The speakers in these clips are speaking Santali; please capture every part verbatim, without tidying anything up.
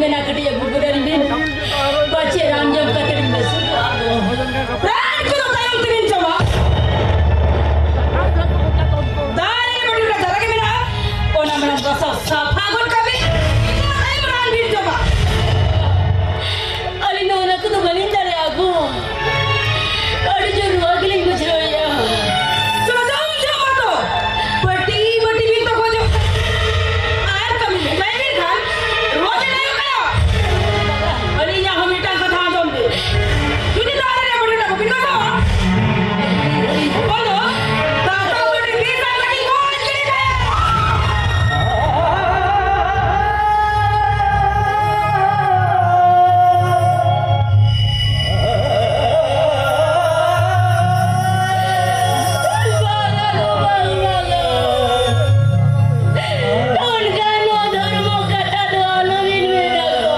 ᱢᱮᱱᱟ ᱠᱟᱹᱴᱤᱡ ᱟᱹᱜᱩ ᱜᱚᱫ ᱟᱹᱞᱤᱧ ᱵᱤᱱ᱾ ᱯᱟᱪᱮ ᱨᱟᱱ ᱡᱚᱢ ᱠᱟᱛᱮ ᱞᱤᱧ ᱵᱮᱥᱚᱜ ᱫᱚ᱾ ᱨᱟᱱ ᱠᱚᱫᱚ ᱛᱟᱭᱚᱢ ᱛᱮᱵᱤᱱ ᱡᱚᱢᱟ᱾ ᱫᱟᱨᱮ ᱨᱮ ᱵᱟᱹᱴᱩᱞ ᱨᱮ ᱫᱟᱨᱮ ᱜᱮ ᱢᱮᱱᱟᱜᱼᱟ᱾ ᱚᱱᱟ ᱢᱟᱲᱟᱝ ᱜᱷᱟᱥᱟᱣ ᱥᱟᱯᱷᱟ ᱜᱚᱫ ᱠᱟᱜ ᱵᱤᱱ᱾ ᱤᱱᱟᱹ ᱛᱟᱭᱚᱢ ᱨᱟᱱ ᱵᱤᱱ ᱡᱚᱢᱟ᱾ ᱟᱹᱞᱤᱧ ᱫᱚ ᱚᱱᱟ ᱠᱚᱫᱚ ᱵᱟᱹᱞᱤᱧ ᱫᱟᱲᱮᱭᱟᱜᱼᱟ ᱜᱚ᱾ ᱟᱹᱰᱤ ᱡᱳᱨ ᱨᱩᱣᱟᱹ ᱜᱮᱞᱤᱧ ᱵᱩᱡᱷᱟᱹᱣᱮᱫᱼᱟ᱾ ᱡᱚᱡᱚᱢ ᱡᱚᱢ ᱢᱟᱛᱚ ᱵᱟᱹᱴᱤ ᱵᱟᱹᱴᱤ ᱵᱤᱱ ᱛᱚᱜᱚᱡᱚᱜ ᱠᱟᱱᱟ᱾ ᱟᱨ ᱠᱟᱹᱢᱤ ᱵᱷᱮᱡᱟᱭ ᱵᱤᱱ ᱠᱷᱟᱱ ᱨᱩᱣᱟᱹ ᱵᱤᱱ ᱟᱹᱜᱩ ᱠᱟᱭᱟ᱾ ᱟᱹᱞᱤᱧᱟᱜ ᱦᱚᱸ ᱢᱤᱫᱴᱟᱝ ᱠᱟᱛᱷᱟ ᱟᱸᱡᱚᱢ ᱵᱤᱱ᱾ ᱡᱩᱫᱤ ᱫᱟᱨᱮ ᱨᱮ ᱵᱟᱹᱴᱤ ᱵᱟᱹᱵᱤᱱ ᱜᱚᱥᱟᱣᱟ, ᱚᱱᱟ ᱫᱟᱜ ᱵᱟᱹᱴᱤ ᱵᱤᱥ ᱟᱨ ᱵᱟᱹᱴᱤ ᱜᱚᱡ ᱜᱤᱰᱤ ᱠᱟᱭᱟ᱾ ᱚᱱᱠᱟ ᱱᱚᱣᱟ ᱫᱷᱚᱨᱢᱚ ᱠᱟᱛᱷᱟ ᱫᱚ ᱟᱞᱚᱵᱤᱱ ᱢᱮᱱᱟ ᱜᱚ᱾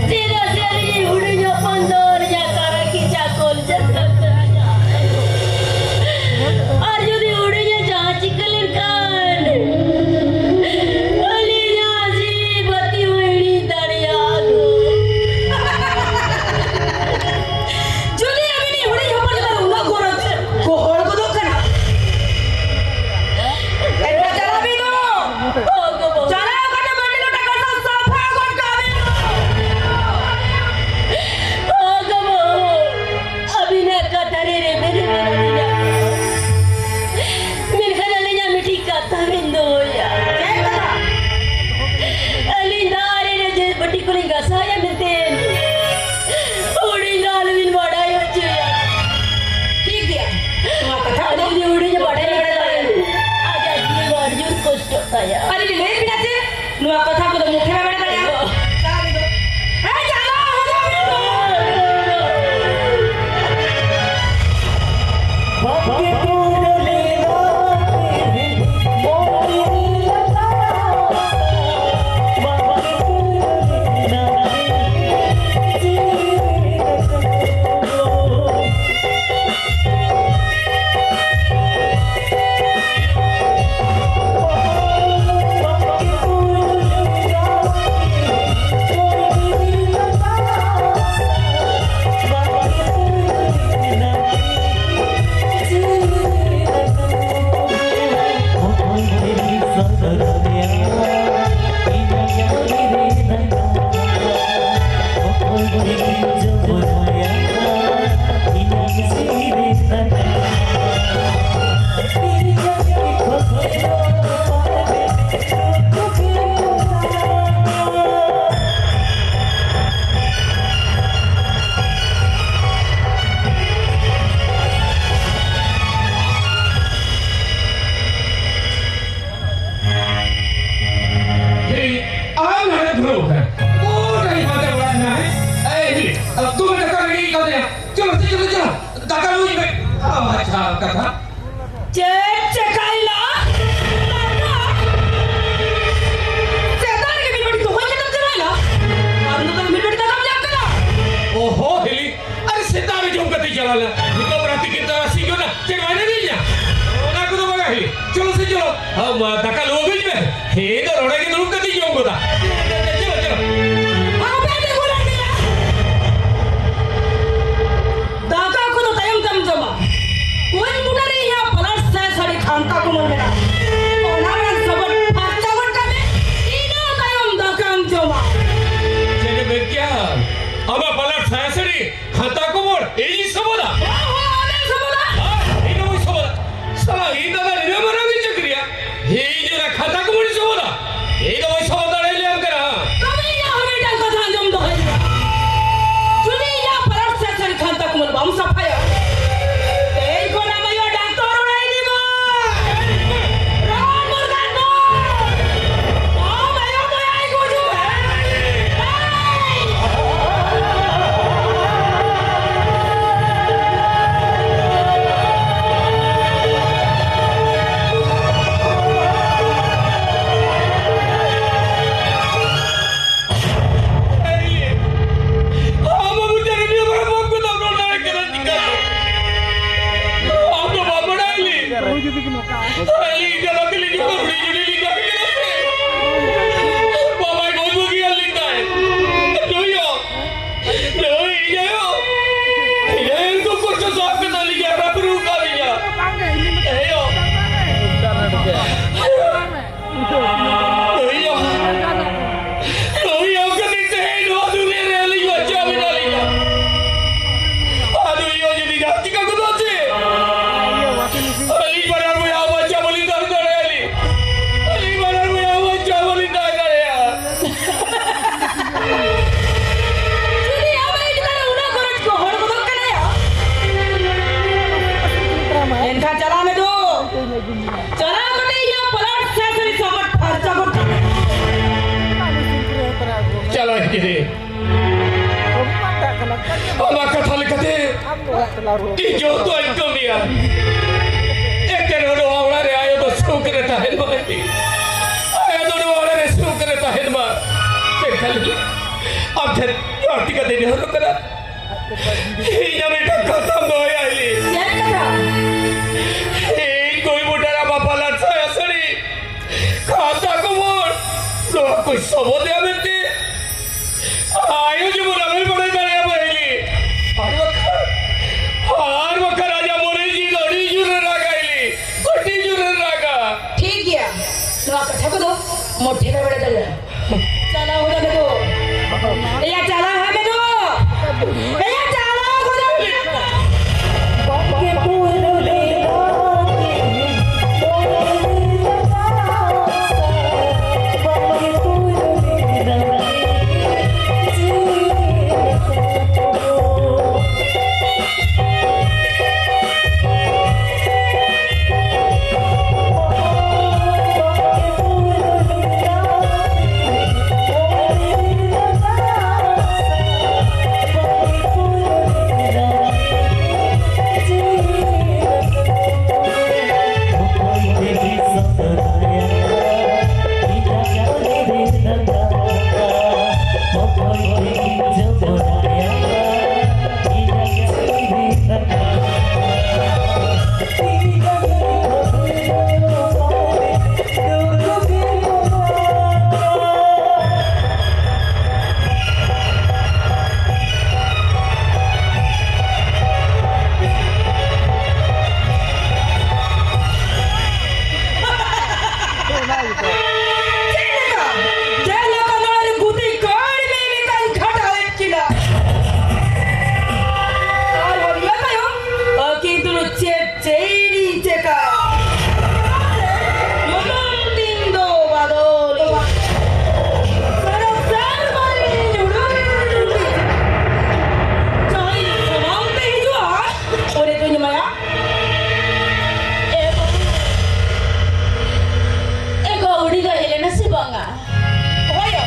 ᱪᱮᱫᱟᱜ ᱥᱮ ᱟᱹᱞᱤᱧ ᱦᱩᱰᱤᱧ ᱦᱚᱯᱚᱱ ᱫᱚ ᱟᱹᱞᱤᱧᱟᱜ ᱠᱟᱨᱟ ᱠᱤᱪᱟ ᱠᱚᱞ ᱪᱟᱠᱟ ᱠᱟᱱᱟ᱾ ᱟᱨ ᱡᱩᱫᱤ ᱦᱩᱰᱤᱧ ᱮ ᱡᱟᱦᱟᱸ ᱪᱤᱠᱟᱹ ᱞᱮᱱᱠᱷᱟᱱ ᱟᱹᱞᱤᱧᱟᱜ ᱡᱤᱣᱤ ᱵᱟᱹᱛᱤ ᱦᱚᱸ ᱤᱲᱤᱡ ᱫᱟᱲᱮᱭᱟᱜᱼᱟ ᱜᱚ᱾ ᱡᱩᱫᱤ ᱟᱹᱵᱤᱱᱤᱡ ᱦᱩᱰᱤᱧ ᱦᱚᱯᱚᱱ ᱪᱮᱛᱟᱱ ᱨᱮ ᱩᱱᱟᱹᱜ ᱜᱚᱨᱚᱡᱽ ᱜᱚᱦᱚᱲ ᱜᱚᱫᱚᱜ ᱠᱟᱱᱟ, ᱮᱱᱠᱷᱟᱱ ᱪᱟᱞᱟᱜ ᱵᱤᱱ ᱫᱚ᱾ ᱦᱳᱭ ᱜᱚ ᱵᱟᱹᱵᱩ᱾ ᱪᱟᱞᱟᱣ ᱠᱟᱛᱮ ᱢᱟᱹᱰᱤ ᱞᱚᱴᱟ ᱠᱚ ᱥᱟᱯᱷᱟ ᱜᱚᱫ ᱠᱟᱜ ᱵᱤᱱ᱾ ᱦᱳᱭ ᱜᱚ ᱵᱟᱹᱵᱩ᱾ ᱟᱹᱵᱤᱱᱟᱜ ᱠᱟᱛᱷᱟ ᱨᱮ ᱨᱮᱵᱮᱱ ᱮᱢᱟᱱ ᱟᱹᱞᱤᱧᱟ᱾ ᱢᱮᱱᱠᱷᱟᱱ ᱟᱹᱞᱤᱧᱟᱜ ᱢᱤᱫᱴᱤᱡ ᱠᱟᱛᱷᱟ ᱵᱤᱱ ᱫᱚᱦᱚᱭᱟ᱾ ᱪᱮᱫ ᱠᱟᱛᱷᱟ? ᱟᱹᱞᱤᱧ ᱫᱟᱨᱮ ᱨᱮ ᱡᱮ ᱵᱟᱹᱴᱤ ᱠᱚᱞᱤᱧ ᱜᱟᱥᱟᱣᱮᱫᱼᱟ ᱢᱮᱱᱛᱮ ᱦᱩᱰᱤᱧ ᱫᱚ ᱟᱞᱚᱵᱤᱱ ᱵᱟᱰᱟᱭ ᱦᱚᱪᱚᱭᱟ᱾ ᱴᱷᱤᱠ ᱜᱮᱭᱟ᱾ ᱱᱚᱣᱟ ᱠᱟᱛᱷᱟ ᱟᱨ ᱠᱚᱫᱚ ᱡᱩᱫᱤ ᱦᱩᱰᱤᱧ ᱮ ᱵᱟᱰᱟᱭ ᱞᱮᱠᱷᱟᱱ ᱟᱡᱟᱜ ᱡᱤᱣᱤ ᱢᱟ ᱟᱹᱰᱤ ᱡᱳᱨ ᱠᱚᱥᱴᱚᱜ ᱛᱟᱭᱟ᱾ ᱟᱹᱞᱤᱧ ᱞᱤᱧ ᱞᱟᱹᱭ ᱵᱤᱱᱟ ᱪᱮ? ᱱᱚᱣᱟ ᱠᱟᱛᱷᱟ ᱠᱚᱫᱚ ᱢᱩᱠᱷᱮ ᱵᱟᱵᱮᱱ ᱵᱟᱲᱟᱭᱟ᱾ ᱪᱟᱞᱟᱜ ᱵᱤᱱ ᱫᱚ᱾ ᱦᱮᱸ, ᱪᱟᱞᱟᱜ ᱵᱤᱱ ᱫᱚ᱾ ᱟᱢ, ᱫᱟᱠᱟ ᱞᱩ ᱟᱹᱜᱩᱭ ᱢᱮ᱾ ᱤᱧ ᱫᱚ ᱱᱚᱰᱮ ᱜᱮ ᱫᱩᱲᱩᱵ ᱠᱟᱛᱮᱧ ᱡᱚᱢ ᱜᱚᱫᱟ᱾ ᱪᱚᱞᱚ, ᱪᱚᱞᱚ᱾ ᱟᱯᱮ ᱛᱤᱸᱜᱩ ᱞᱮᱱ ᱜᱮᱭᱟ᱾ ᱫᱟᱠᱟ ᱠᱚᱫᱚ ᱛᱟᱭᱚᱢ ᱛᱮᱢ ᱡᱚᱢᱟ᱾ ᱠᱩᱧ ᱵᱩᱴᱟᱹ ᱨᱮ ᱤᱧᱟᱹᱜ ᱯᱟᱞᱟᱴ ᱥᱟᱭ ᱥᱟᱹᱲᱤ ᱠᱷᱟᱱᱛᱟ ᱠᱚᱢᱚᱞ ᱢᱮᱱᱟᱜᱼᱟ᱾ ᱚᱱᱟ ᱨᱮᱱᱟᱜ ᱥᱟᱵᱚᱱ ᱯᱷᱟᱨᱪᱟ ᱜᱚᱫ ᱠᱟᱜ ᱢᱮ᱾ ᱤᱱᱟᱹ ᱛᱟᱭᱚᱢ ᱫᱟᱠᱟᱢ ᱡᱚᱢᱟ᱾ ᱪᱮᱫ ᱮᱢ ᱢᱮᱱ ᱠᱮᱜᱼᱟ? ᱟᱢᱟᱜ ᱯᱟᱞᱟᱴ ᱥᱟᱭ ᱥᱟᱹᱲᱤ ᱠᱷᱟᱱᱛᱟ ᱠᱚᱢᱚᱞ ᱤᱧᱤᱧ ᱥᱚᱵᱚᱫᱟ? ᱦᱳᱭ, ᱦᱳᱭ, ᱟᱢᱮᱢ ᱥᱚᱵᱚᱫᱟ᱾ ᱦᱮᱸ, ᱤᱧ ᱫᱚ ᱵᱟᱹᱧ ᱥᱚᱵᱚᱫᱟ᱾ ᱥᱟᱞᱟ, ᱤᱧ ᱫᱟᱫᱟ ᱱᱤᱱᱟᱹᱜ ᱢᱟᱨᱟᱝ ᱤᱧ ᱪᱟᱹᱠᱨᱤᱭᱟ, ᱤᱧ ᱚᱱᱟ ᱠᱷᱟᱱᱛᱟ ᱠᱚᱢᱚᱞ ᱤᱧ ᱥᱚᱵᱚᱫᱟ? ᱤᱧ ᱫᱚ ᱵᱟᱹᱧ ᱥᱚᱵᱚᱫ ᱫᱟᱲᱮᱭᱟᱞᱮᱭᱟᱢ ᱠᱟᱱᱟ᱾ ᱛᱚᱵᱮ ᱤᱧᱟᱜ ᱦᱚᱸ ᱢᱤᱫᱴᱟᱝ ᱠᱟᱛᱷᱟ ᱟᱸᱡᱚᱢ ᱫᱚᱦᱚᱭ ᱢᱮ᱾ ᱡᱩᱫᱤ ᱤᱧᱟᱜ ᱯᱟᱞᱟᱴ ᱥᱟᱭ ᱥᱟᱹᱲᱤ ᱠᱷᱟᱱᱛᱟ ᱠᱚᱢᱚᱞ ᱵᱟᱢ ᱥᱟᱯᱷᱟᱭᱟ, ᱛᱮᱦᱮᱧ ᱠᱷᱚᱱ ᱟᱢ ᱟᱭᱳ ᱰᱟᱠᱛᱚᱨ ᱚᱲᱟᱜ ᱤᱫᱤ ᱢᱟ᱾ ᱨᱟᱱ ᱢᱩᱨᱜᱟᱹᱱ ᱢᱟ᱾ ᱟᱢ ᱟᱭᱳ ᱫᱚᱭᱟᱭ ᱜᱩᱡᱩᱜ᱾ ᱟᱢ ᱵᱟᱹᱵᱩ ᱪᱮᱫ ᱱᱤᱭᱟᱹ ᱵᱟᱨ ᱵᱟᱢ ᱜᱚᱫᱚᱜ ᱨᱚᱲ ᱫᱟᱲᱮ ᱠᱟᱱᱟ ᱪᱤᱠᱟᱹᱛᱮ? ᱟᱢ ᱫᱚ ᱵᱟᱢ ᱵᱟᱲᱟᱭ ᱞᱮ? ᱟᱹᱞᱤᱧ ᱡᱟᱞᱟ ᱛᱮᱞᱤᱧ ᱦᱩᱰᱤᱧ ᱦᱩᱰᱤᱧ ᱞᱤᱧ ᱛᱟᱦᱮᱸ ᱠᱟᱱᱟ ᱥᱮ? ᱵᱟᱵᱟᱭ ᱜᱚᱡ ᱵᱟᱹᱜᱤᱭᱟᱫ ᱞᱤᱧ ᱛᱟᱦᱮᱸᱫ᱾ ᱱᱩᱭ ᱦᱚᱸ, ᱱᱩᱭ ᱤᱧ ᱟᱭᱳ, ᱤᱧ ᱟᱭᱳ ᱠᱚ ᱠᱚᱥᱴᱚ ᱥᱟᱦᱟᱣ ᱠᱟᱛᱮ ᱞᱤᱧ ᱦᱟᱨᱟ ᱵᱩᱨᱩ ᱟᱠᱟᱫ ᱞᱤᱧᱟ᱾ ᱮᱭᱳ᱾ ᱱᱩᱭ ᱦᱚᱸ, ᱱᱩᱭ ᱦᱚᱸ ᱠᱷᱟᱹᱛᱤᱨ ᱛᱮ ᱱᱚᱣᱟ ᱫᱩᱱᱤᱭᱟᱹ ᱨᱮ ᱟᱹᱞᱤᱧ ᱵᱟᱧᱪᱟᱣ ᱢᱮᱱᱟᱜ ᱞᱤᱧᱟ᱾ ᱟᱨ ᱱᱩᱭ ᱦᱚᱸ ᱡᱩᱫᱤ ᱡᱟᱦᱟᱸ ᱪᱤᱠᱟᱹ ᱜᱚᱫᱚᱜᱼᱟ ᱥᱮ, ᱟᱹᱞᱤᱧ ᱵᱟᱱᱟᱨ ᱵᱚᱭᱦᱟ ᱵᱟᱧᱪᱟᱣ ᱵᱟᱹᱞᱤᱧ ᱛᱟᱦᱮᱸ ᱫᱟᱲᱮᱭᱟᱜᱼᱟ ᱞᱤᱧ᱾ ᱟᱹᱞᱤᱧ ᱵᱟᱱᱟᱨ ᱵᱚᱭᱦᱟ ᱵᱟᱧᱪᱟᱣ ᱵᱟᱹᱞᱤᱧ ᱛᱟᱦᱮᱸ ᱫᱟᱲᱮᱭᱟᱜᱼᱟ᱾ ᱡᱩᱫᱤ ᱟᱢ ᱤᱧ ᱪᱮᱛᱟᱱ ᱨᱮ ᱩᱱᱟᱹᱜ ᱜᱚᱨᱚᱡᱽ ᱠᱚ ᱦᱚᱲ ᱜᱚᱫᱚᱜ ᱠᱟᱱᱟ ᱭᱟ, ᱮᱱᱠᱷᱟᱱ ᱪᱟᱞᱟᱣ ᱢᱮ ᱫᱩ᱾ ᱪᱟᱞᱟᱣ ᱠᱟᱛᱮ ᱤᱧᱟᱹᱜ ᱯᱟᱞᱟᱴ ᱥᱟᱭ ᱥᱟᱹᱲᱤ ᱥᱟᱵᱚᱱ ᱯᱷᱟᱨᱪᱟ ᱜᱚᱫ ᱠᱟᱜ ᱢᱮ᱾ ᱪᱟᱞᱟᱣ ᱤᱧ ᱜᱮ᱾ ᱟᱢᱟᱜ ᱠᱟᱛᱷᱟ ᱞᱮᱠᱟᱛᱮ ᱤᱧ ᱡᱚᱛᱚᱧ ᱠᱟᱹᱢᱤᱭᱟ᱾ ᱮᱱᱛᱮ ᱨᱮᱦᱚᱸ ᱱᱚᱣᱟ ᱚᱲᱟᱜ ᱨᱮ ᱟᱭᱳ ᱫᱚ ᱥᱩᱠ ᱨᱮ ᱛᱟᱦᱮᱱ ᱢᱟᱭ᱾ ᱟᱭᱳ ᱫᱚ ᱱᱚᱣᱟ ᱚᱲᱟᱜ ᱨᱮ ᱥᱩᱠ ᱨᱮ ᱛᱟᱦᱮᱱ ᱢᱟ᱾ ᱢᱮᱱᱠᱷᱟᱱ ᱟᱢ ᱴᱷᱮᱱ ᱡᱚᱦᱟᱨ ᱛᱤ ᱠᱟᱛᱮ ᱱᱮᱦᱚᱨᱚᱜ ᱠᱟᱱᱟ᱾ ᱤᱧᱟᱜ ᱢᱤᱫᱴᱟᱝ ᱠᱟᱛᱷᱟᱢ ᱫᱚᱦᱚᱭᱟ, ᱦᱤᱞᱤ᱾ ᱪᱮᱫ ᱠᱟᱛᱷᱟ? ᱤᱧ ᱠᱩᱲᱤ ᱵᱩᱴᱟᱹ ᱨᱮ ᱵᱟᱯᱞᱟ ᱥᱟᱭᱟ ᱥᱟᱹᱲᱤ ᱱᱚᱣᱟ ᱠᱚ ᱥᱚᱵᱚᱫ ᱮ ᱢᱮᱱᱛᱮ ᱟᱭᱳ ᱡᱮᱢᱚᱱ ᱟᱞᱚᱭ ᱵᱟᱲᱟᱭ ᱫᱟᱲᱮᱭᱟᱜ ᱢᱟ ᱦᱤᱞᱤ᱾ ᱟᱨ ᱵᱟᱠᱷᱟᱱ, ᱟᱨ ᱵᱟᱠᱷᱟᱱ ᱟᱡᱟᱜ ᱢᱚᱱᱮ ᱡᱤᱣᱤ ᱫᱚ ᱟᱹᱰᱤ ᱡᱳᱨᱮ ᱨᱟᱜᱟ ᱦᱤᱞᱤ, ᱟᱹᱰᱤ ᱡᱳᱨᱮ ᱨᱟᱜᱟ᱾ ᱴᱷᱤᱠ ᱜᱮᱭᱟ, ᱱᱚᱣᱟ ᱠᱟᱛᱷᱟ ᱠᱚᱫᱚ ᱢᱚᱴᱷᱮ ᱵᱟᱭ ᱵᱟᱲᱟᱭ ᱫᱟᱲᱮᱭᱟᱜᱼᱟ᱾ ᱪᱟᱞᱟᱣ ᱦᱚᱫ ᱢᱮ ᱫᱚ᱾ ᱮᱭᱟ, ᱪᱟᱞᱟᱣ ᱦᱚᱫ ᱢᱮ ᱫᱚ᱾ ᱮᱭᱟ, ᱪᱟᱞᱟᱣ ᱦᱚᱫ ᱢᱮ᱾ ᱪᱮᱫ ᱞᱮᱠᱟ? ᱪᱮᱫ ᱞᱮᱠᱟ ᱱᱚᱣᱟ ᱨᱮ ᱜᱩᱛᱤ ᱠᱟᱹᱲᱢᱤ ᱞᱮᱠᱟᱧ ᱠᱷᱟᱴᱟᱣᱮᱫ ᱠᱤᱱᱟ? ᱟᱨ ᱚᱱᱟ ᱛᱟᱭᱚᱢ ᱟᱹᱠᱤᱱ ᱛᱩᱞᱩᱡ ᱪᱮᱫ ᱪᱮᱫ ᱤᱧ ᱪᱮᱠᱟ? ᱢᱟᱲᱟᱝ ᱫᱤᱱ ᱫᱚ ᱵᱟᱫᱚᱞ᱾ ᱥᱟᱨᱟ ᱥᱮᱨᱢᱟ ᱨᱤᱧ ᱩᱰᱩᱠ᱾ ᱡᱟᱦᱟᱸᱭ ᱥᱟᱢᱟᱝ ᱛᱮ ᱦᱤᱡᱩᱜᱼᱟ, ᱩᱱᱤ ᱫᱩᱧ ᱮᱢᱟᱭᱟ᱾ ᱮ ᱜᱚ, ᱮ ᱜᱚ, ᱵᱩᱰᱤ ᱜᱚ ᱦᱮᱡ ᱞᱮᱱᱟ ᱥᱮ ᱵᱟᱝᱟ? ᱦᱳᱭ ᱭᱳ,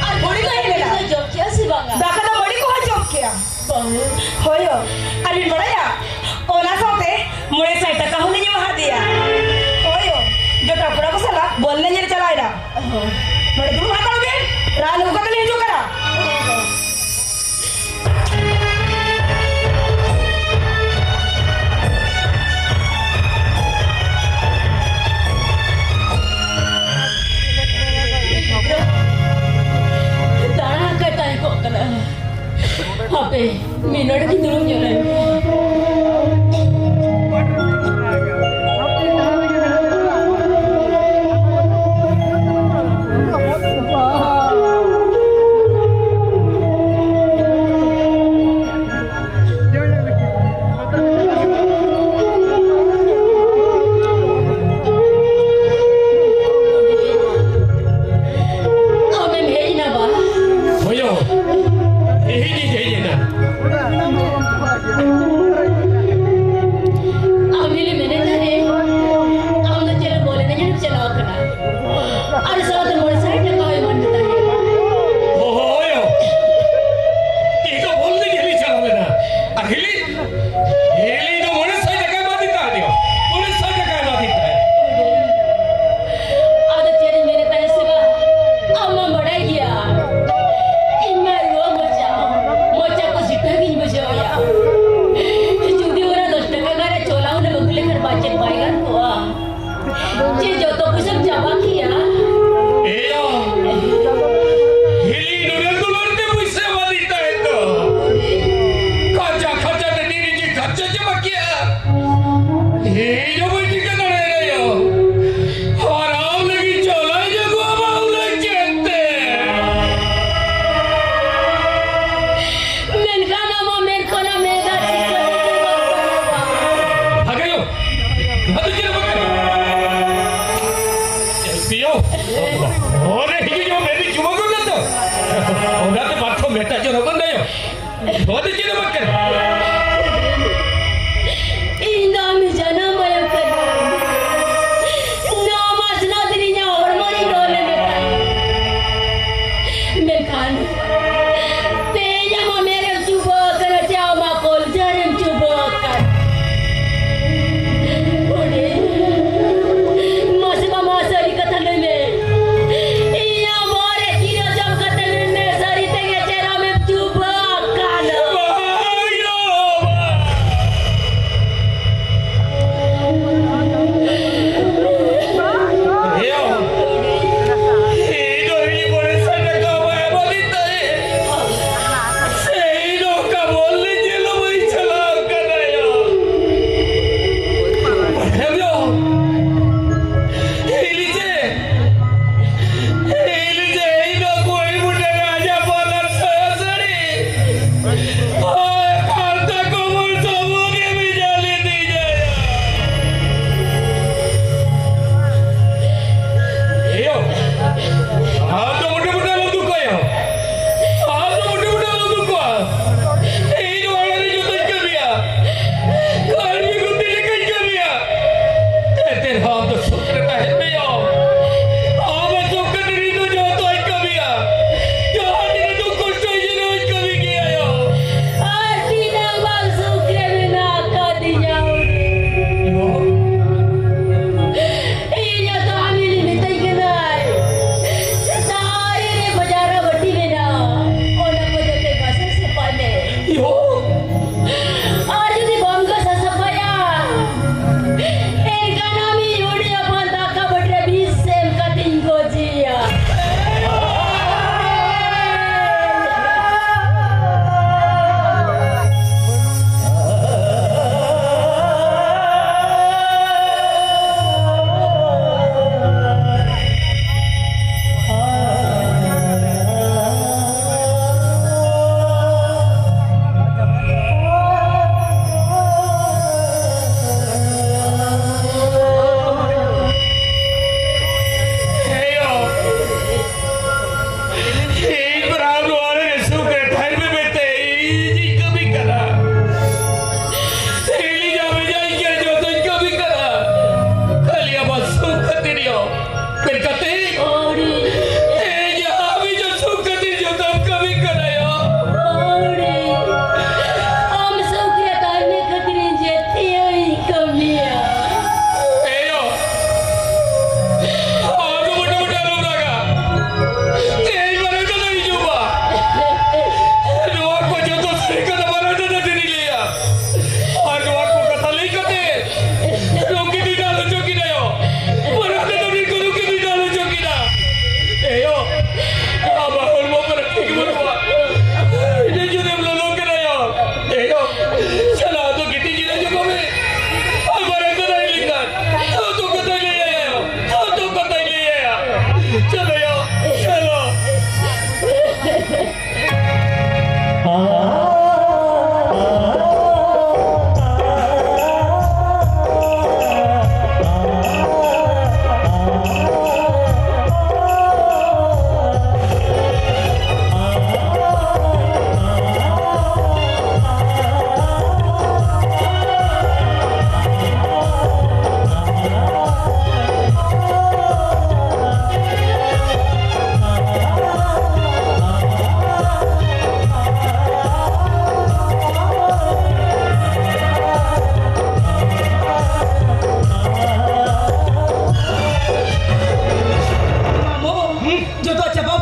ᱟᱨ ᱵᱩᱰᱤ ᱜᱚ ᱦᱮᱡ ᱞᱮᱱᱟ᱾ ᱵᱩᱰᱤ ᱜᱚ ᱡᱚᱢ ᱠᱮᱜᱼᱟ ᱥᱮ ᱵᱟᱝᱟ? ᱫᱟᱠᱟ ᱫᱚ ᱵᱩᱰᱤ ᱜᱚ ᱦᱚᱸ ᱡᱚᱢ ᱠᱮᱜᱼᱟ᱾ ᱵᱟᱹᱦᱩ᱾ ᱦᱳᱭ ᱭᱳ, ᱟᱨ ᱵᱤᱱ ᱵᱟᱲᱟᱭᱟ, ᱚᱱᱟ ᱥᱟᱶᱛᱮ ᱢᱚᱬᱮ ᱥᱟᱭ ᱴᱟᱠᱟ ᱦᱚᱸᱞᱤᱧ ᱮᱢᱟ ᱦᱟᱫᱮᱭᱟ᱾ ᱦᱳᱭ ᱭᱳ, ᱡᱚᱴᱟᱣ ᱠᱚᱲᱟ ᱠᱚ ᱥᱟᱞᱟᱜ ᱵᱚᱞ ᱮᱱᱮᱡ ᱧᱮᱞ ᱪᱟᱞᱟᱣ ᱮᱱᱟ᱾ ᱱᱚᱰᱮ ᱫᱩᱲᱩᱵ ᱦᱟᱛᱟᱲ ᱵᱤᱱ, ᱨᱟᱱ ᱟᱹᱜᱩ ᱠᱟᱛᱮ ᱞᱤᱧ ᱦᱤᱡᱩᱜ ᱠᱟᱱᱟ᱾ ᱢᱤᱫ ᱱᱚᱰᱮ ᱜᱮ ᱫᱩᱲᱩᱵ ᱧᱚᱜ ᱞᱮᱱ ᱢᱮ᱾ ᱟᱢᱮᱢ ᱦᱮᱡ ᱮᱱᱟ ᱵᱟ? ᱦᱳᱭᱳ, ᱤᱧᱤᱧ ᱦᱮᱡ ᱮᱱᱟ᱾ ᱟᱢ ᱦᱤᱞᱤ ᱢᱮᱱᱮᱫ ᱛᱟᱦᱮᱸ, ᱟᱢ ᱫᱚ ᱪᱮᱫ ᱵᱚᱞ ᱮᱱᱮᱡ ᱮᱢ ᱪᱟᱞᱟᱣ ᱠᱟᱱᱟ? ᱟᱨ ᱥᱟᱶᱛᱮ ᱢᱚᱬᱮ ᱥᱟᱭ ᱴᱟᱠᱟ ᱦᱚᱸ ᱮᱢᱟᱱ ᱢᱮᱛᱟᱭ ᱠᱟᱱᱟ᱾ ᱦᱳᱭᱳ, ᱤᱧ ᱫᱚ ᱵᱚᱞ ᱮᱱᱮᱡ ᱦᱤᱞᱤ ᱪᱟᱞᱟᱣ ᱞᱮᱱᱟ᱾ ᱟᱨ ᱦᱤᱞᱤ ᱦᱤᱞᱤ ᱫᱚ ᱢᱚᱬᱮ ᱥᱟᱭ ᱴᱟᱠᱟ ᱮᱢᱟ ᱫᱤ ᱛᱟᱦᱮᱸᱫ᱾ ᱢᱚᱬᱮ ᱥᱟᱭ ᱴᱟᱠᱟ ᱮᱢᱟ ᱫᱤ ᱛᱟᱦᱮᱸᱫ᱾ ᱟᱫᱚ ᱪᱮᱫ ᱤᱧ ᱢᱮᱱᱮᱫ ᱛᱟᱦᱮᱸᱫ ᱥᱮ ᱵᱟᱝ? ᱟᱢ ᱢᱟᱢ ᱵᱟᱰᱟᱭ ᱜᱮᱭᱟ, ᱤᱧ ᱢᱟ ᱨᱩᱣᱟᱹ ᱢᱚᱪᱟ, ᱢᱚᱪᱟ ᱠᱚ ᱥᱤᱴᱷᱟᱹ ᱜᱤᱧ ᱵᱩᱡᱷᱟᱹᱣᱮᱫᱼᱟ᱾ ᱡᱩᱫᱤ ᱚᱱᱟ ᱫᱚᱥ ᱴᱟᱠᱟ ᱜᱟᱱ ᱨᱮ ᱪᱚᱞᱟ ᱦᱩᱱᱟᱹᱝ ᱟᱹᱜᱩ ᱞᱮᱠᱷᱟᱱ ᱵᱟᱝ ᱪᱮᱫ ᱵᱟᱭ ᱜᱟᱱ ᱠᱚᱜᱼᱟ? ᱪᱮᱫ ᱡᱚᱛᱚ ᱯᱩᱭᱥᱟᱹᱢ ᱪᱟᱵᱟ ᱠᱮᱭᱟ? ᱮᱭᱟ, ᱦᱤᱞᱤ ᱱᱩᱱᱟᱹᱜ ᱫᱩᱞᱟᱹᱲ ᱛᱮ ᱯᱩᱭᱥᱟᱹ ᱮᱢᱟ ᱫᱤ ᱛᱟᱦᱮᱸᱫ ᱫᱚ᱾ ᱠᱷᱟᱪᱟ ᱠᱷᱟᱪᱟ ᱛᱮ ᱱᱤᱡᱮ ᱠᱷᱟᱪᱟ ᱪᱟᱵᱟ ᱠᱮᱭᱟ᱾ ᱤᱧ ᱦᱚᱸ ᱵᱟᱹᱧ ᱴᱷᱤᱠᱟᱹ ᱫᱟᱲᱮᱭᱟᱫᱟ ᱭᱟ᱾ ᱟᱨ ᱟᱢ ᱞᱟᱹᱜᱤᱫ ᱪᱟᱞᱟᱣ ᱤᱧ ᱟᱹᱜᱩ ᱟᱢᱟ ᱩᱱᱟᱹᱜ ᱪᱮᱫ ᱛᱮ? ᱢᱮᱱᱠᱷᱟᱱ ᱟᱢᱟᱜ ᱢᱮᱫ ᱠᱷᱚᱱᱟᱜ ᱢᱮᱫ ᱫᱟᱜ ᱪᱤᱠᱟᱹ ᱛᱮ ᱵᱟᱝ ᱯᱟᱨᱚᱢᱚᱜᱼᱟ? ᱦᱟᱜᱟᱭᱳ, ᱟᱫᱚ ᱪᱮᱫ ᱦᱚᱸ ᱵᱟᱝ ᱠᱟᱱᱟ᱾ ᱯᱤᱭᱳ, ᱚᱱᱮ ᱦᱤᱡᱩᱜ ᱡᱚᱠᱷᱚᱱ ᱢᱮᱫ ᱪᱩᱵᱟᱹ ᱜᱚᱫ ᱞᱮᱫ ᱫᱚ, ᱚᱱᱟᱛᱮ ᱵᱟᱨ ᱴᱷᱚᱯ ᱢᱮᱫ ᱫᱟᱜ ᱡᱚᱨᱚᱜ ᱠᱟᱱ ᱛᱟᱭᱟ᱾ ᱱᱚᱣᱟ ᱫᱚ ᱪᱮᱫ ᱦᱚᱸ ᱵᱟᱝ ᱠᱟᱱᱟ᱾ ᱤᱧ ᱫᱚ ᱟᱢ ᱡᱟᱱᱟᱢ ᱟᱭᱳ ᱠᱟᱹᱱᱟᱹᱧ᱾ ᱱᱚᱣᱟ ᱢᱟ ᱥᱟᱱᱟᱢ ᱫᱤᱱ ᱤᱧᱟᱹᱜ ᱦᱚᱲᱢᱚ ᱨᱤᱧ ᱫᱚᱦᱚ ᱞᱮᱫ ᱢᱮ ᱛᱟᱦᱮᱸ᱾ ᱢᱮᱱᱠᱷᱟᱱ ᱛᱮᱦᱮᱧ ᱟᱢᱟᱜ ᱢᱮᱫ ᱨᱮᱢ ᱪᱩᱵᱟᱹ ᱟᱠᱟᱱᱟ ᱪᱮ ᱟᱢᱟᱜ ᱠᱚᱞᱡᱟ ᱨᱮᱢ ᱪᱩᱵᱟᱹ ᱟᱠᱟᱱᱟ? ᱦᱩᱰᱤᱧ, ᱢᱟᱥᱮ ᱢᱟ, ᱢᱟ ᱥᱟᱹᱨᱤ ᱠᱟᱛᱷᱟ ᱞᱟᱹᱭ ᱢᱮ᱾ ᱤᱧᱟᱹᱜ ᱵᱚᱦᱚᱜ ᱨᱮ ᱠᱤᱨᱟᱹ ᱡᱚᱢ ᱠᱟᱛᱮ ᱢᱮᱱ ᱢᱮ, ᱥᱟᱹᱨᱤ ᱛᱮᱜᱮ ᱪᱮᱫ ᱟᱢᱮᱢ ᱪᱩᱵᱟᱹ ᱟᱠᱟᱱᱟ? ᱵᱟᱝ,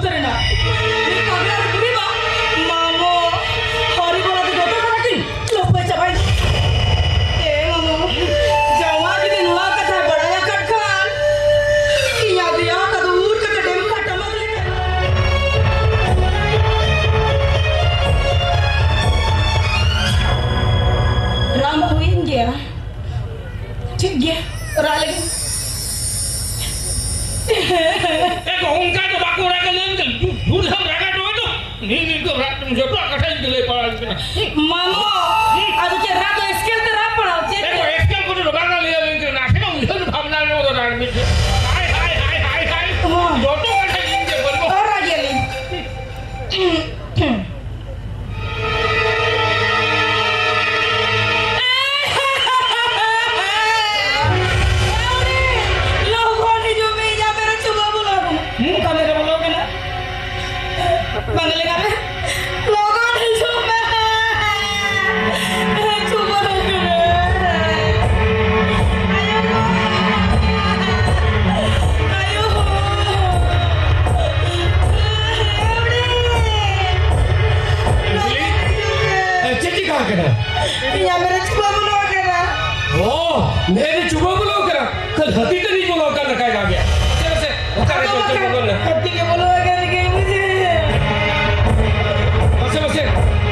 ᱨᱮᱱᱟᱜ ᱢᱤᱫ ᱯᱟᱜᱽᱞᱟ ᱨᱮ ᱠᱩᱲᱤ ᱢᱟ, ᱢᱟᱢᱚ, ᱦᱚᱨᱤ ᱵᱚᱞᱟ ᱫᱚ ᱡᱚᱛᱚ ᱠᱟᱱᱟ ᱠᱤᱱ, ᱞᱚᱯᱮ ᱪᱟᱵᱟᱭ᱾ ᱮ ᱢᱟᱢᱚ, ᱡᱟᱶᱟᱭ ᱡᱩᱫᱤ ᱱᱚᱣᱟ ᱠᱟᱛᱷᱟᱭ ᱵᱟᱲᱟᱭ ᱟᱠᱟᱫ ᱠᱷᱟᱱ, ᱤᱧᱟᱜ ᱵᱮᱭᱟᱦ ᱠᱚᱫᱚ ᱩᱨ ᱠᱟᱛᱮ ᱰᱮᱢ ᱠᱷᱟᱴᱟ ᱢᱟᱜᱽ ᱞᱮᱠᱟ᱾ ᱨᱟᱢ ᱦᱩᱭᱮᱱ ᱜᱮᱭᱟ᱾ ᱴᱷᱤᱠ ᱜᱮᱭᱟ, ᱨᱟᱜ ᱞᱟᱹᱜᱤᱫ᱾ ᱮ ᱜᱚ, ᱚᱱᱠᱟ ᱫᱚ ᱵᱟᱠᱚ ᱨᱟᱜᱟ, ᱞᱟᱹᱭ ᱢᱮ, ᱡᱩ-, ᱡᱩᱨ ᱫᱷᱟᱢ ᱨᱟᱜᱟ ᱛᱚᱵᱮ ᱛᱚ᱾ ᱱᱤ-, ᱱᱤ-, ᱱᱤ-, ᱨᱟᱜ ᱛᱮᱢ ᱡᱚᱛᱚᱣᱟᱜ ᱠᱟᱛᱷᱟᱧ ᱞᱟᱹᱭ ᱯᱟᱲᱟᱣ ᱠᱟᱱᱟ᱾ ᱢᱟᱢᱚ, ᱟᱫᱚ ᱪᱮᱫ ᱨᱟᱜ ᱫᱚ ᱮᱥᱠᱮᱞ ᱛᱮ ᱨᱟᱜ ᱯᱟᱲᱟᱣ, ᱪᱮᱫ ᱮ ᱜᱚ, ᱮᱥᱠᱮᱞ ᱠᱚᱫᱚ ᱵᱟᱝ ᱞᱟᱹᱭ ᱟᱹᱞᱤᱧ ᱠᱟᱱᱟ, ᱱᱟᱥᱮᱱᱟᱜ ᱩᱭᱦᱟᱹᱨ ᱵᱷᱟᱵᱽᱱᱟ ᱧᱚᱜ ᱨᱮ ᱨᱟᱜ ᱢᱮ᱾ ᱦᱟᱭ, ᱦᱟᱭ, ᱦᱟᱭ, ᱦᱟᱭ, ᱦᱟᱭ᱾ ᱦᱚᱸ᱾ ᱡᱚᱛᱚ ᱠᱟᱛᱷᱟ ᱤᱧ ᱜᱮ ᱵᱟᱹᱱᱩᱜᱼᱟ᱾ ᱚ, ᱨᱟᱜ ᱜᱮᱭᱟᱞᱤᱧ᱾ ᱞᱚᱜᱚᱱ ᱦᱤᱡᱩᱜ ᱢᱮ, ᱤᱧᱟᱜ ᱢᱮ ᱨᱮ ᱪᱩᱵᱟᱹ ᱵᱚᱞᱚ ᱟᱠᱟᱱᱟ᱾ ᱦᱩᱸ? ᱚᱠᱟ ᱢᱮ ᱨᱮ ᱵᱚᱞᱚ ᱟᱠᱟᱱᱟ? ᱵᱟᱝ ᱞᱮ ᱜᱟᱱᱟ᱾ ᱞᱚᱜᱚᱱ ᱦᱤᱡᱩᱜ ᱢᱮ᱾ ᱪᱩᱵᱟᱹ ᱟᱠᱟᱱᱟ᱾ ᱟᱭᱳ ᱵᱟᱵᱟ᱾ ᱟᱭᱳ ᱵᱟᱵᱟ᱾ ᱞᱚᱜᱚᱱ ᱦᱤᱡᱩᱜ ᱢᱮ᱾ ᱮ, ᱪᱮᱫ ᱪᱤᱠᱟ ᱟᱠᱟᱱᱟ? ᱤᱧᱟᱜ ᱢᱮ ᱨᱮ ᱪᱩᱵᱟᱹ ᱵᱚᱞᱚ ᱟᱠᱟᱱᱟ᱾ ᱚ, ᱢᱮ ᱨᱮ ᱪᱩᱵᱟᱹ ᱵᱚᱞᱚ ᱟᱠᱟᱱᱟ? ᱠᱷᱟᱹᱞ ᱦᱟᱹᱛᱤ ᱛᱟᱹᱱᱤᱡ ᱵᱚᱞᱚ ᱟᱠᱟᱱ ᱞᱮᱠᱟᱭ ᱞᱟᱜᱮᱜᱼᱟ᱾ ᱢᱟᱥᱮ, ᱢᱟᱥᱮ, ᱚᱠᱟᱨᱮ ᱟᱫᱚ ᱪᱚ ᱪᱩᱵᱟᱹ ᱵᱟᱠᱷᱟᱱ ᱵᱚᱞᱚ ᱮᱱᱟ? ᱦᱟᱹᱛᱤ ᱜᱮ ᱵᱚᱞᱚ ᱟᱠᱟᱱ ᱞᱮᱠᱟᱧ ᱵᱩᱡᱷᱟᱹᱣᱮᱫᱼᱟ᱾ ᱢᱟᱥᱮ, ᱢᱟᱥᱮ,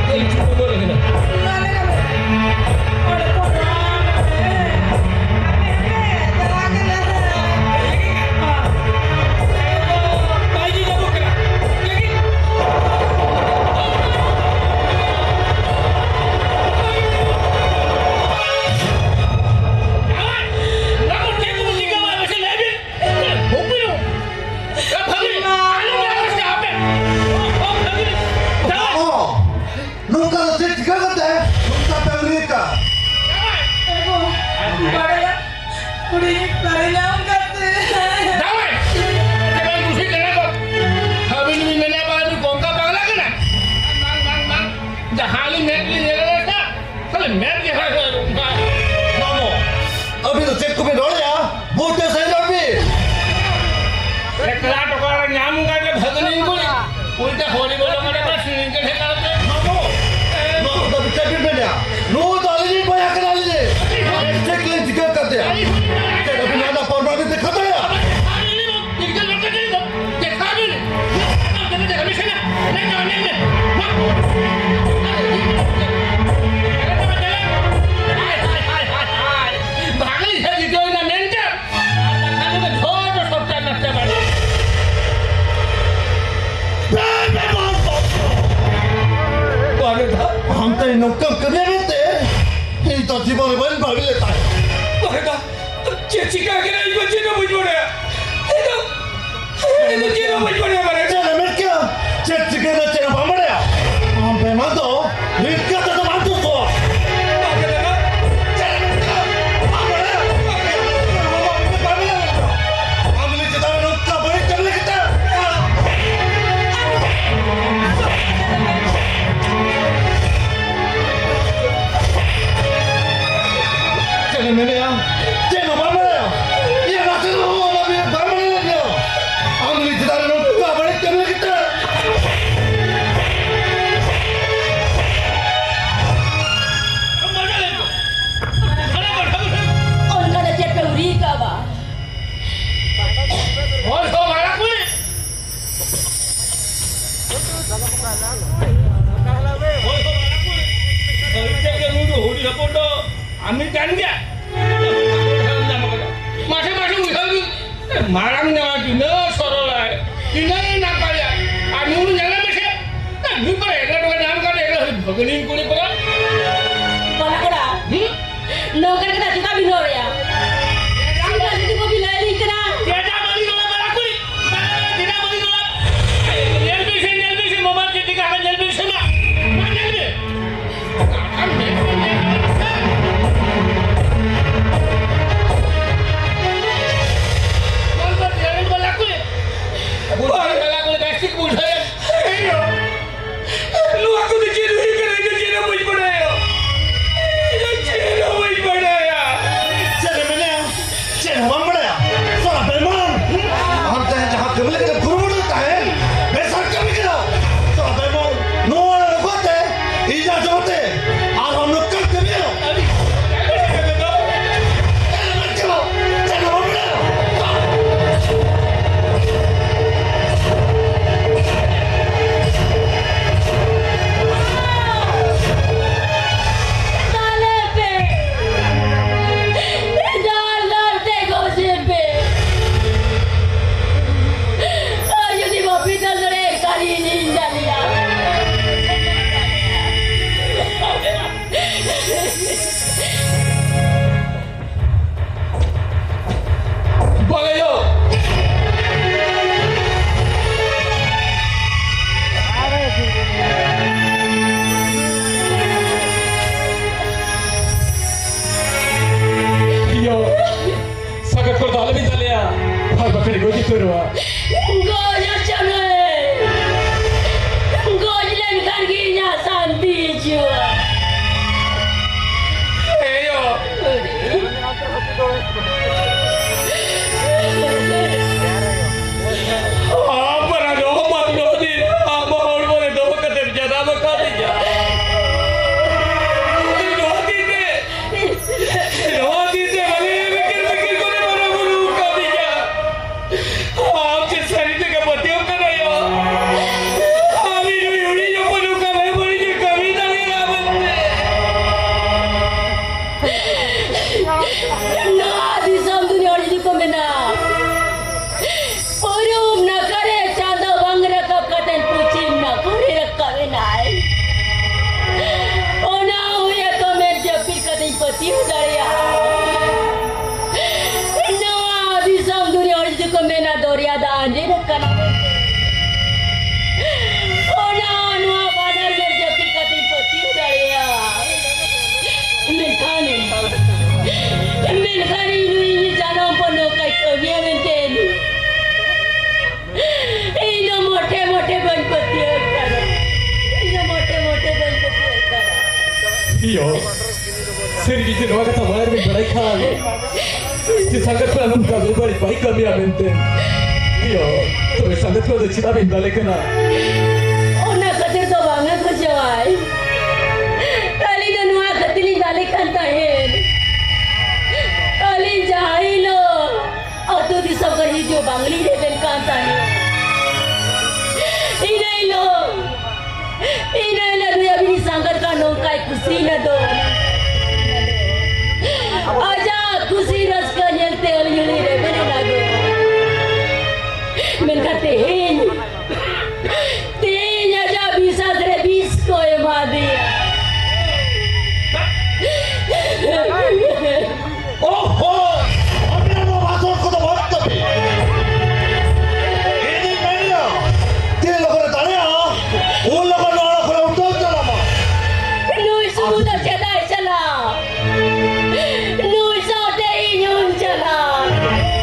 ᱠᱷᱟᱹᱞ ᱪᱩᱵᱟᱹ ᱵᱚᱞᱚ ᱟᱠᱟᱱᱟ᱾ ᱱᱚᱰᱮ ᱠᱷᱚᱱ ᱚᱸᱰᱮ ᱠᱷᱚᱱ ᱨᱟᱱ ᱱᱚᱰᱮ᱾ ᱦᱟᱯᱮ, ᱦᱟᱯᱮ, ᱪᱟᱞᱟᱜ ᱠᱟᱱᱟ᱾ ᱵᱟᱭ ᱧᱮᱧᱟᱢᱚᱜ ᱠᱟᱱᱟ᱾ ᱞᱟᱹᱜᱤᱫ᱾ ᱩᱞᱴᱟ ᱦᱚᱲ ᱵᱚᱞᱚ ᱠᱟᱱᱟ ᱠᱚ, ᱥᱤᱨᱤᱧ ᱠᱚ ᱰᱷᱮᱠᱟ ᱠᱟᱛᱮ᱾ ᱵᱟᱹᱵᱩ, ᱱᱚᱣᱟ ᱠᱚᱫᱚ ᱵᱤᱪᱟᱹᱨ ᱵᱤᱱ ᱢᱮᱱᱟ᱾ ᱱᱚᱣᱟ ᱫᱚ ᱟᱹᱞᱤᱧ ᱞᱤᱧ ᱵᱟᱭᱟ ᱠᱟᱱᱟ, ᱟᱹᱞᱤᱧ ᱞᱤᱧ᱾ ᱪᱮᱫ ᱞᱤᱧ ᱪᱤᱠᱟᱹ ᱠᱟᱛᱮ? ᱪᱮᱫ ᱟᱹᱵᱤᱱ ᱱᱚᱣᱟ ᱯᱚᱨᱢᱟᱱ ᱵᱤᱱ ᱫᱮᱠᱷᱟᱣ ᱫᱟᱲᱮᱭᱟᱜᱼᱟ? ᱵᱷᱟᱜᱮ ᱥᱮ ᱡᱤᱛᱟᱹᱣ ᱮᱱᱟ ᱢᱮᱱᱛᱮ᱾ ᱟᱨ ᱵᱟᱠᱷᱟᱱ ᱫᱚ ᱡᱷᱚᱛᱚ ᱥᱚᱵ ᱪᱟᱵᱟ ᱪᱟᱵᱟ᱾ ᱵᱟᱨᱮ ᱫᱟ, ᱟᱢ ᱛᱮ ᱱᱚᱝᱠᱟᱢ ᱠᱟᱹᱢᱤᱭᱟ ᱢᱮᱱᱛᱮ ᱤᱧ ᱫᱚ ᱡᱤᱵᱚᱱ ᱨᱮ ᱵᱟᱹᱧ ᱵᱷᱟᱹᱵᱤ ᱞᱮᱫ ᱛᱟᱦᱮᱸᱫ᱾ ᱵᱟᱨᱮ ᱫᱟ, ᱪᱮᱫ ᱪᱤᱠᱟᱹ ᱠᱮᱫᱟ ᱤᱧ ᱫᱚ ᱪᱮᱫ ᱦᱚᱸ ᱵᱟᱹᱧ ᱵᱟᱲᱟᱭᱟ᱾ ᱤᱧ ᱫᱚ, ᱤᱧ ᱫᱚ ᱪᱮᱫ ᱦᱚᱸ ᱵᱟᱹᱧ ᱵᱟᱲᱟᱭᱟ ᱵᱟᱨᱮ ᱫᱟ᱾ ᱪᱮᱫ ᱮᱢ ᱢᱮᱱ ᱠᱮᱫᱟ? ᱪᱮᱫ ᱪᱤᱠᱟᱹᱭᱮᱱᱟ ᱪᱮᱫ ᱦᱚᱸ ᱵᱟᱢ ᱵᱟᱲᱟᱭᱟ? ᱟᱢ ᱵᱮᱢᱟᱨ ᱫᱚ ᱱᱤᱝᱠᱟᱹ ᱛᱮᱫᱚ ᱵᱟᱝ ᱴᱷᱤᱠᱚᱜᱼᱟ᱾ ᱵᱟᱨᱮ ᱫᱟ, ᱪᱮᱫ ᱮᱢ ᱢᱮᱱ ᱠᱮᱫᱟ? ᱵᱟᱢ ᱵᱟᱲᱟᱭᱟ? ᱟᱢ ᱩᱱᱤ ᱪᱮᱛᱟᱱ ᱨᱮ ᱱᱚᱝᱠᱟ ᱵᱟᱹᱲᱤᱡ ᱠᱟᱹᱢᱤ ᱞᱟᱹᱜᱤᱫ ᱛᱮ? ᱪᱮᱫ ᱮᱢ ᱢᱮᱱᱮᱜᱼᱟ? ᱪᱮᱫ ᱦᱚᱸ ᱵᱟᱢ ᱵᱟᱲᱟᱭᱟ? ᱤᱭᱟᱹ ᱱᱟᱥᱮ ᱫᱚ ᱚᱱᱟ ᱵᱤᱱ ᱵᱟᱢ ᱵᱟᱲᱟᱭᱟ? ᱟᱢ ᱩᱱᱤ ᱪᱮᱛᱟᱱ ᱨᱮ ᱱᱚᱝᱠᱟ ᱵᱟᱹᱲᱤᱡ ᱠᱟᱹᱢᱤ ᱞᱟᱹᱜᱤᱫ ᱛᱮ? ᱚᱱᱠᱟ ᱫᱚ ᱪᱮᱫ ᱯᱮ ᱩᱨᱤ ᱠᱟᱜᱼᱟ? ᱦᱚᱲ ᱠᱚ ᱢᱟᱨᱟ ᱠᱩᱲᱤ᱾ ᱦᱚᱲ ᱠᱚ ᱢᱟᱨᱟ ᱠᱩᱲᱤ᱾ ᱥᱟᱹᱨᱤ ᱛᱮᱜᱮ ᱱᱩᱭ ᱫᱚ ᱦᱩᱰᱤᱧ ᱦᱚᱯᱚᱱ ᱫᱚ ᱟᱢᱤ ᱠᱟᱱ ᱜᱮᱭᱟ᱾ ᱢᱟᱥᱮ ᱢᱟᱥᱮ ᱩᱭᱦᱟᱹᱨ ᱢᱟᱨᱟᱝ ᱡᱟᱶᱟᱭ ᱛᱤᱱᱟᱹᱜ ᱥᱚᱨᱚᱞᱟᱭ, ᱛᱤᱱᱟᱹᱜ ᱱᱟᱯᱟᱭᱟ᱾ ᱟᱨ ᱱᱩᱭ ᱧᱮᱞᱮ ᱢᱮᱥᱮ, ᱢᱤᱫ ᱯᱟᱨᱟ ᱮᱜᱟᱨᱚ ᱴᱟᱠᱟ ᱧᱟᱢ ᱠᱟᱛᱮ ᱮᱜᱟᱨᱚ ᱵᱷᱟᱹᱜᱽᱱᱤ ᱠᱩᱲᱤ ᱯᱟᱨᱟ᱾ ᱵᱟᱞᱟ ᱠᱚᱲᱟ, ᱦᱩᱸ? ᱱᱚᱝᱠᱟ ᱠᱟᱛᱮ ᱪᱮᱫᱟᱜ ᱵᱤᱱ ᱨᱚᱲᱮᱜᱼᱟ? ᱪᱮᱫᱟᱜ ᱡᱩᱫᱤ ᱠᱚ ᱵᱤᱞᱟᱹᱭ ᱟᱹᱞᱤᱧ ᱠᱟᱱᱟ? ᱪᱮᱫᱟᱜ ᱵᱟᱹᱞᱤᱧ ᱨᱚᱲᱟ ᱵᱟᱞᱟ ᱠᱩᱲᱤ? ᱪᱮᱫᱟᱜ ᱵᱟᱹᱞᱤᱧ ᱨᱚᱲᱟ? ᱧᱮᱞ ᱵᱤᱱ ᱥᱮ, ᱧᱮᱞ ᱵᱤᱱ ᱥᱮ, ᱢᱳᱵᱟᱭᱤᱞ ᱪᱮᱫ ᱞᱮᱠᱟ ᱦᱟᱸᱜ ᱧᱮᱞ ᱵᱤᱱ ᱥᱮ ᱢᱟ᱾ ᱢᱟ ᱧᱮᱞ ᱵᱤᱱ᱾ ᱟᱢ ᱧᱮᱞ ᱵᱤᱱ, ᱧᱮᱞ ᱵᱤᱱ ᱥᱮ᱾ ᱧᱮᱞ ᱵᱤᱱ, ᱧᱮᱞ ᱵᱤᱱ ᱵᱟᱞᱟ ᱠᱩᱲᱤ᱾ ᱵᱩᱡᱷᱟᱹᱣ ᱵᱟᱞᱟ ᱠᱩᱲᱤ, ᱵᱮᱥ ᱴᱷᱤᱠ ᱵᱩᱡᱷᱟᱹᱣ ᱮᱢ᱾ ᱱᱚᱣᱟ ᱠᱚᱫᱚ ᱪᱮᱫ ᱦᱩᱭᱩᱜ ᱠᱟᱱᱟ? ᱤᱧ ᱫᱚ ᱪᱮᱫ ᱦᱚᱸ ᱤᱭᱳ, ᱥᱟᱹᱨᱤ ᱜᱮ ᱡᱮ ᱱᱚᱣᱟ ᱠᱟᱛᱷᱟ ᱢᱟᱲᱟᱝ ᱨᱮᱵᱤᱱ ᱵᱟᱲᱟᱭ ᱠᱷᱟᱱ, ᱡᱮ ᱥᱟᱸᱜᱟᱛ ᱠᱚᱲᱟ ᱱᱚᱝᱠᱟ ᱵᱮᱵᱟᱹᱲᱤᱡ ᱵᱟᱭ ᱠᱟᱹᱢᱤᱭᱟ ᱢᱮᱱᱛᱮ᱾ ᱤᱭᱳ, ᱛᱚᱵᱮ ᱥᱟᱸᱜᱟᱛ ᱠᱚᱲᱟ ᱫᱚ ᱪᱮᱫᱟᱜ ᱵᱤᱱ ᱫᱟᱞᱮ ᱠᱟᱱᱟ? ᱚᱱᱟ ᱠᱷᱟᱹᱛᱤᱨ ᱫᱚ ᱵᱟᱝᱟ ᱜᱚ ᱡᱟᱶᱟᱭ᱾ ᱟᱹᱞᱤᱧ ᱫᱚ ᱱᱚᱣᱟ ᱠᱷᱟᱹᱛᱤᱨ ᱞᱤᱧ ᱫᱟᱞᱮ ᱠᱟᱱ ᱛᱟᱦᱮᱸᱫ᱾ ᱟᱹᱞᱤᱧ ᱡᱟᱦᱟᱸ ᱦᱤᱞᱳᱜ ᱟᱹᱛᱩ ᱫᱤᱥᱚᱢ ᱠᱷᱚᱱ ᱦᱤᱡᱩᱜ ᱵᱟᱝᱞᱤᱧ ᱨᱮᱵᱮᱱ ᱠᱟᱱ ᱛᱟᱦᱮᱸᱫ, ᱤᱱᱟᱹ ᱦᱤᱞᱳᱜ, ᱤᱱᱟᱹ ᱦᱤᱞᱳᱜ ᱱᱩᱭ ᱟᱹᱵᱤᱱᱤᱡ ᱥᱟᱸᱜᱟᱛ ᱠᱟᱱ ᱱᱚᱝᱠᱟᱭ ᱠᱩᱥᱤᱭᱮᱱᱟ ᱫᱚ᱾ ᱟᱡᱟᱜ ᱠᱩᱥᱤ ᱨᱟᱹᱥᱠᱟᱹ ᱧᱮᱞᱛᱮ ᱟᱹᱞᱤᱧ ᱦᱚᱸᱞᱤᱧ ᱨᱮᱵᱮᱱ ᱮᱱᱟ ᱜᱚ᱾ ᱢᱮᱱᱠᱷᱟᱱ ᱛᱮᱦᱮᱧ, ᱛᱮᱦᱮᱧ ᱟᱡᱟᱜ ᱵᱤᱥᱟᱥ ᱨᱮ ᱵᱤᱥ ᱠᱚ ᱮᱢᱟ ᱫᱮᱭᱟ᱾ ᱚᱦᱚ! ᱟᱯᱮ ᱫᱚ ᱵᱟᱛᱚᱨ ᱠᱚᱫᱚ ᱵᱟᱹᱱᱩᱜ ᱛᱟᱯᱮ᱾ ᱤᱧᱤᱧ ᱢᱮᱱᱮᱫᱼᱟ, ᱛᱤᱱ ᱞᱚᱜᱚᱱ ᱮ ᱫᱟᱲᱮᱭᱟᱜᱼᱟ, ᱩᱱ ᱞᱚᱜᱚᱱ ᱱᱚᱣᱟ ᱠᱷᱚᱱ ᱩᱰᱩᱠ ᱪᱟᱞᱟᱜ ᱢᱟ᱾ ᱱᱩᱭ ᱥᱩᱢᱩᱝ ᱫᱚ ᱪᱮᱫᱟᱜ ᱮ ᱪᱟᱞᱟᱜ? ᱱᱩᱭ ᱥᱟᱶᱛᱮ ᱤᱧ ᱦᱚᱸᱧ ᱪᱟᱞᱟᱜ᱾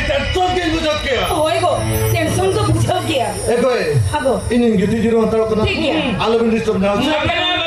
ᱴᱮᱱᱥᱚᱱ ᱜᱮᱧ ᱵᱩᱡᱷᱟᱹᱣ ᱠᱮᱭᱟ᱾ ᱦᱳᱭ ᱜᱚ, ᱴᱮᱱᱥᱚᱱ ᱫᱚ ᱵᱩᱡᱷᱟᱹᱣ ᱜᱮᱭᱟ᱾ ᱮ ᱜᱚᱭ, ᱦᱟᱜᱚ᱾ ᱤᱧᱤᱧ ᱜᱤᱛᱤᱡ ᱡᱤᱨᱟᱹᱣ ᱦᱟᱛᱟᱲᱚᱜ ᱠᱟᱱᱟ᱾ ᱴᱷᱤᱠ ᱜᱮᱭᱟ᱾ ᱟᱞᱚᱵᱤᱱ ᱰᱤᱥᱴᱟᱨᱵ ᱧᱟ᱾